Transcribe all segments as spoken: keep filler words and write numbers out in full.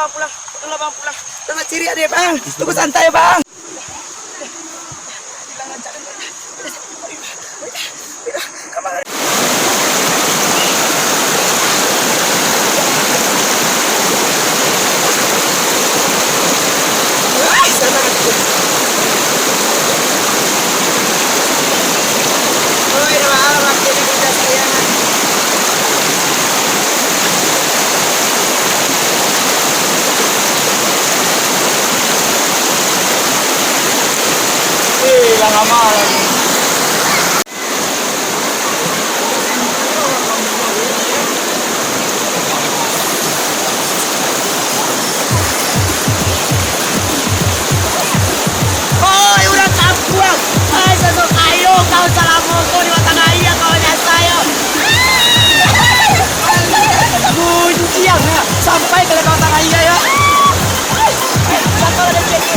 Bang, pulang. Tolong, Bang, pulang. Tolong ciri deh, Bang. Tunggu santai, Bang. Eh, lah lama lagi. Oi, urang kampuang! Ai, sosok kayo kau salamo ko di batang aia, kau nyasai, yo. Gunjiang, yo. Sampai ka batang aia, yo. Satu lagi, lagi.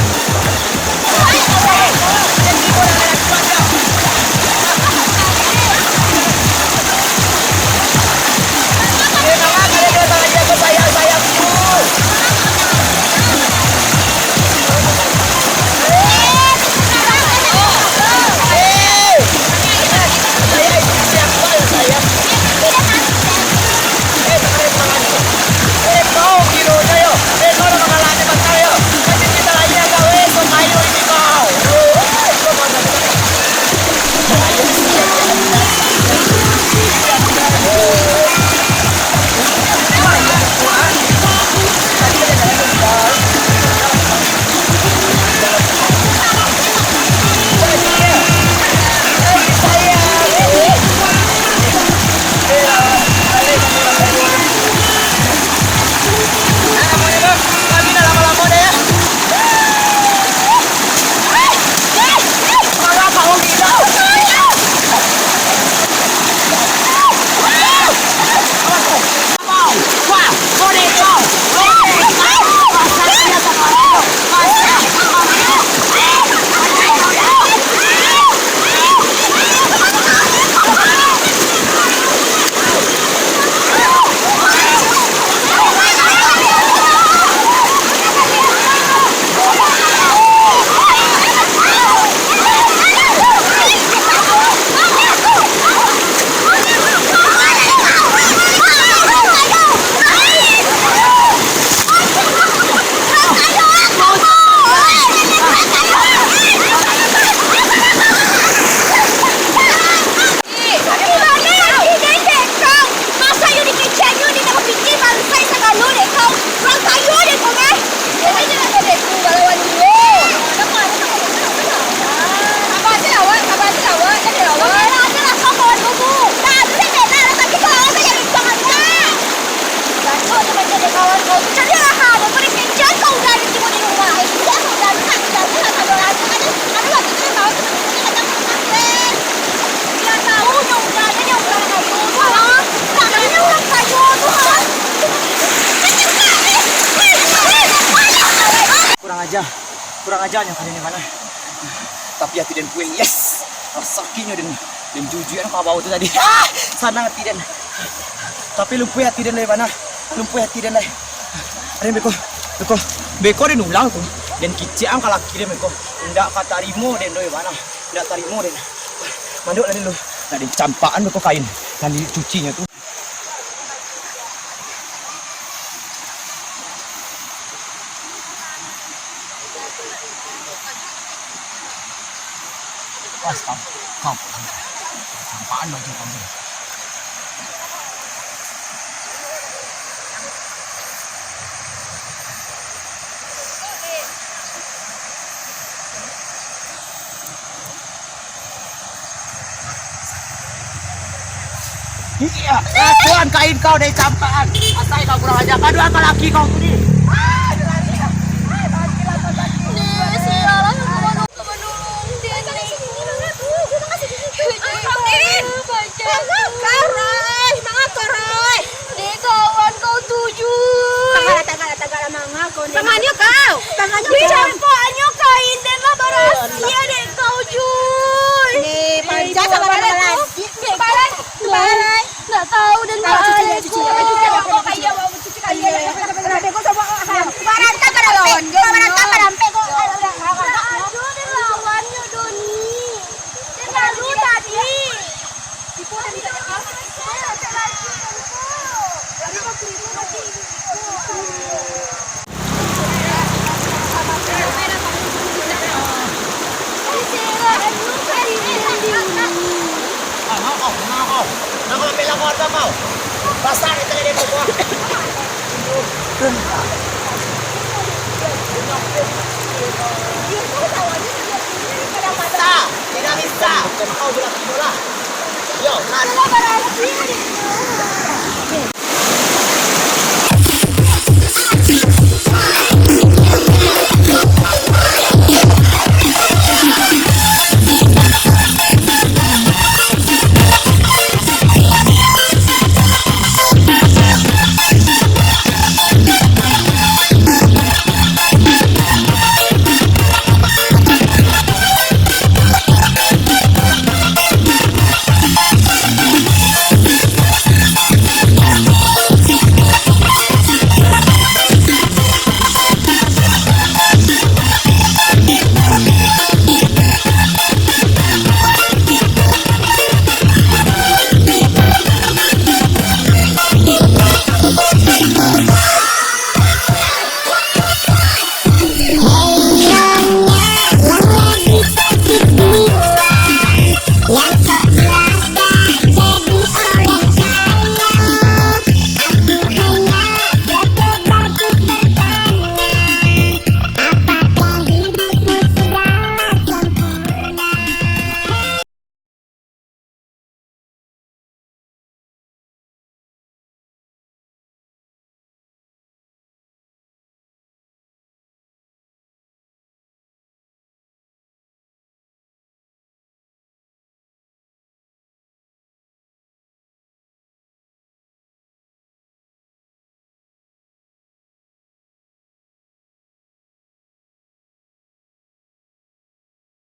Kurang aja, kurang aja nyo kalian ni, Bana. Tapi ati den pueng, yes. Sakiknyo den, den jujuikan ka bawah tu tadi. Ah, sanang ati den. Tapi lumpuih ati den lai, Bana. Lumpuih ati den lai. Aden beko, beko, beko den ulang tu. Den kicek ang ka laki den beko. Indak ka tarimo den doh, Bana. Indak tarimo den. Manduak lah dulu. Nak den campakan beko kain nan dicucinyo tu. Pas, kam-, kam-, campakan baju kamu. Iya, lakuan kain kau dari campakan. Asai kau kurang ajar. Paduan ka laki kau tu ni. Ni, sialah, kamu manolong dia ni. Karai, manga karai. Dek kawan kau tuju. Tagaklah, tagaklah, tagaklah, manga kau ni. Tangannya kau. Tangannya kau. Dicampaknya kain dan lah barasia dek kau, Juy. Ni, panjang sama dengan lagi. Dek balai. Balai. Nggak tahu dan balai. Cuci, cuci, cuci. Cuci, cuci, cuci. Cuci, cuci, cuci. Bisa, tidak bisa. Kau bilang bola. Yo, nah.